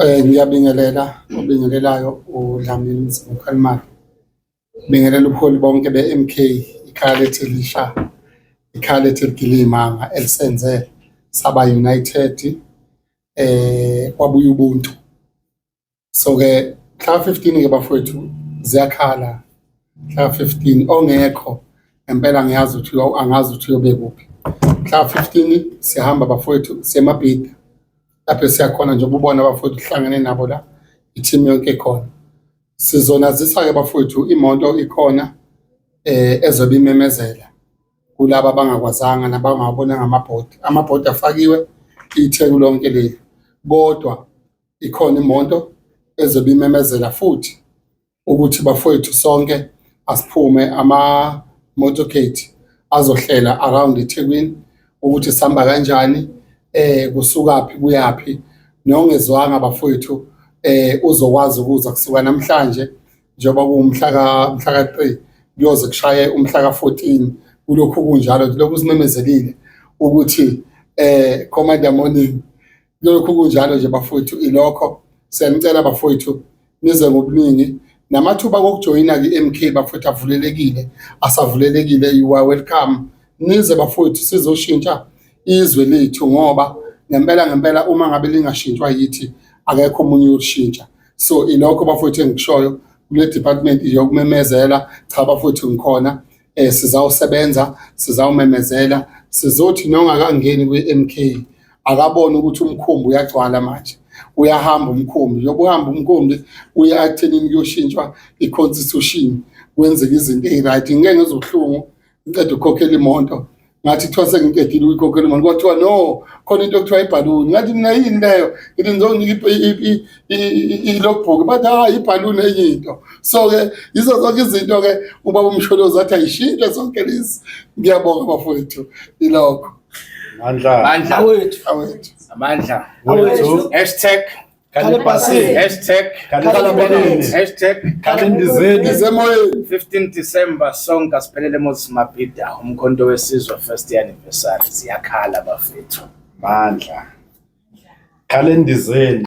Ngiyabingelela obingelelayo uDlamini Mzimkhalimali. Bingelela ubuholi bonke be-MK, ikhaya lethu elisha, ikhaya lethu eligila iy'manga elisenze saba united, kwabuya ubuntu. So-ke mhla 15-ke bafowethu ziyakhala mhla 15 ongekho ngempela ngiyazi ukuthi angazi ukuthi uyobe kuphi. Mhla 15 siyahamba bafowethu siye eMabhida lapho esiyakhona njengoba ubona bafowethu kuhlangene nabo la i-team yonke ikhona. Sizonazisa-ke bafowethu imoto ikhona ezobe imemezela kulaba abangakwazanga nabangawabonanga amabhodi. Amabhodi afakiwe iTheku lonke leli kodwa ikhona imoto ezobe imemezela futhi ukuthi bafowethu sonke asiphume ama-motorcade azohlela around eThekwini ukuthi sihamba kanjani kusukaphi kuyaphi nongezwanga bafowethu uzokwazi ukuza kusuka namhlanje njengoba kuwumhla ka mhla ka-3 kuyoze kushaye umhla ka-14 kulokhu kunjalo nje lokhu simemezelile ukuthi Commander Morning lokhu kunjalo nje bafowethu ilokho siyanicela bafowethu nize ngobuningi namathuba kokujoyina ki-MK bafowethu avulelekile asavulelekile you are welcome nize bafowethu sizoshintsha izwe lethu ngoba ngempela ngempela uma ngabe lingashintshwa yithi akekho omunye uyolishintsha so ilokho bafowethu engikushoyo kule department yokumemezela cha bafowethu ngikhona sizawusebenza sizawumemezela sizothi nongakangeni kwi-MK akabone ukuthi umkhumbi uyagcwala manje uyahamba umkhumbi njengoba uhamba umkhumbi uya ekuthenini kuyoshintshwa i-constitution kwenzeka izinto ey'right ngike ngizwe ubuhlungu ngiqeda ukukhokhela imoto ngathi kuthiwa sengiqedile ukuyikhokhela imoto kwathiwa no khona into okuthiwa ibhaluni ngathi mina yini leyo ngithi ngizonika i-logbook bathi hayi ibhaluni enye into so-ke yizo zonke izinto-ke ubaba uMsholozi athi ayishintshwe zonke lezi ngiyabonga bafowethu ilokho. Amandla. Amandla. Awethu. Awethu. Amandla. Wethu. Hashtag. Kalipasini. Hashtag. Kalipasini. Hashtag. Kalindizeni. Izemoyeni. 15 December sonke asiphelele Moses Mabhida umkhonto wesizwe first year anniversary siyakhala bafethu. Amandla. Kalendizeni.